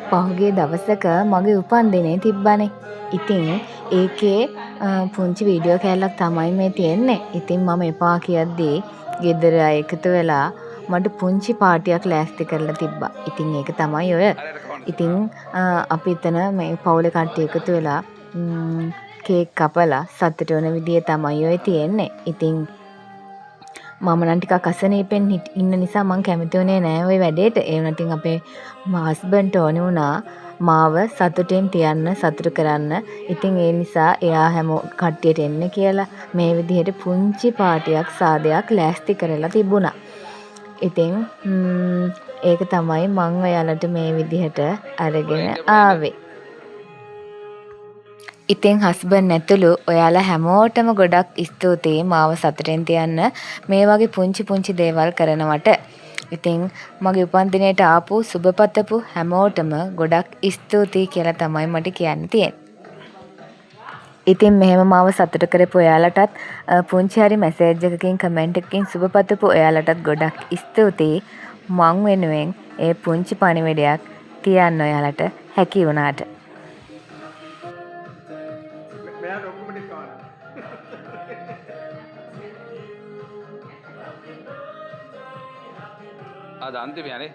පහුගිය දවසක මගේ උපන්දිනය තිබ්බනේ. ඉතින් ඒකේ පුංචි වීඩියෝ කෑල්ලක් තමයි මේ තියෙන්නේ. ඉතින් මම එපා කියද්දී ගෙදර අය එකතු වෙලා මට පුංචි පාටියක් ලෑස්ති කරලා තිබ්බා. ඉතින් ඒක තමයි ඔය. ඉතින් අපි එතන මේ පවුලේ කට්ටිය එකතු වෙලා කේක් කපලා සතුටු වෙන විදිය තමයි ඔය තියෙන්නේ. ඉතින් මම නම් ටිකක් අසනීපෙන් ඉන්න නිසා මං කැමති වුණේ නෑ ඔය වැඩේට. ඒ වුණත් ඉතින් අපේ හස්බන්ඩ්ට ඕනේ වුණා මාව සතුටෙන් තියන්න, සතුටු කරන්න. ඉතින් ඒ නිසා එයා හැම කට්ටියට එන්න කියලා මේ විදිහට පුංචි පාටියක් සාදයක් ලෑස්ති කරලා තිබුණා. ඉතින් ඒක තමයි මං ඔයාලට මේ විදිහට අරගෙන ආවේ. ඉතින් හස්බන්ඩ් ඇතුළු ඔයාලා හැමෝටම ගොඩක් ස්තුතියි මාව සතුටෙන් තියන්න මේ වගේ පුංචි පුංචි දේවල් කරනවට. ඉතින් මගේ උපන්දිනයට ආපු සුබ පතපු හැමෝටම ගොඩක් ස්තුතියි කියලා තමයි මට කියන්න තියෙන්නේ. ඉතින් මෙහෙම මාව සතුටු කරපු ඔයාලටත් පුංචි හරි මැසේජ් එකකින් කමෙන්ට් එකකින් සුබ පතපු ඔයාලටත් ගොඩක් ස්තුතියි. මං වෙනුවෙන් ඒ පුංචි පණිවිඩයක් තියන්න ඔයාලට හැකි වුණාට. මෙයාට ඔක්කොම ටික කවන්න. අද අන්තිම යන්නේ.